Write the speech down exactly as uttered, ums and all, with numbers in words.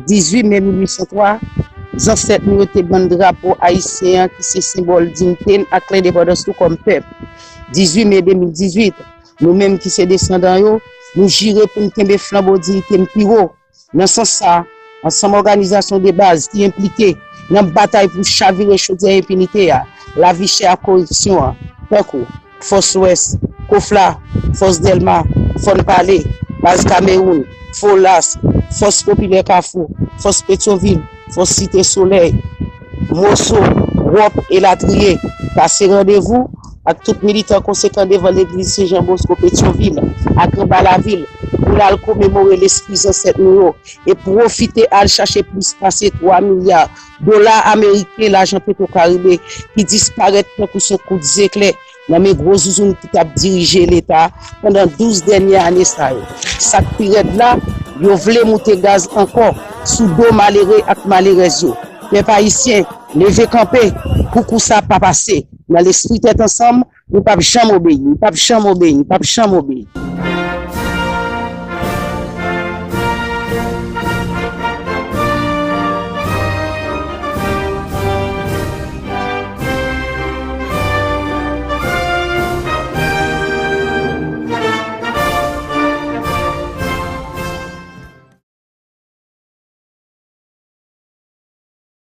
Dizuit me mil uit san twa, zansèt nou yo te ban n drapo ayisyen an ki se senbòl diyite n ak lendepandans nou kòm pèp. Dizuit me de mil dizuit, nou menm ki se desandan yo, nou jire pou n kenbe flanbo diyite n pi wo. Nan sans sa, ansanm òganizasyon de baz ki enplike nan batay pou chavire chodyè enpinite a, lavi chè ak koripsyon an, tankou Fòs Lwès, Kofla, Fòs Dèlma, Fòn Pale, Baz Kamewoun, Folas, Fòs Popilè Kafou, Fòs Petyonvil, Fòs Site Solèy, Moso, Wòp, elatriye. Pase randevou ak tout militan konsekan devan legliz Sen Jan Bosko Petyonvil ak anba lavil pou n al komemore lespri zansèt nou yo e pwofite al chache plis pase twa milya dola ameriken lajan Petwokaribe ki disparèt tankou se yon kout zeklè nan men gwo zouzoun ki t ap dirije Leta pandan douz dènye ane sa yo. Sa k pi rèd la, yo vle moute gaz ankò sou do malere ak malerèz yo. Pèp ayisyen, leve kanpe pou kou sa pa pase. Nan lespri tèt ansanm, nou p ap janm obeyi, nou p ap janm obeyi, nou p ap janm obeyi.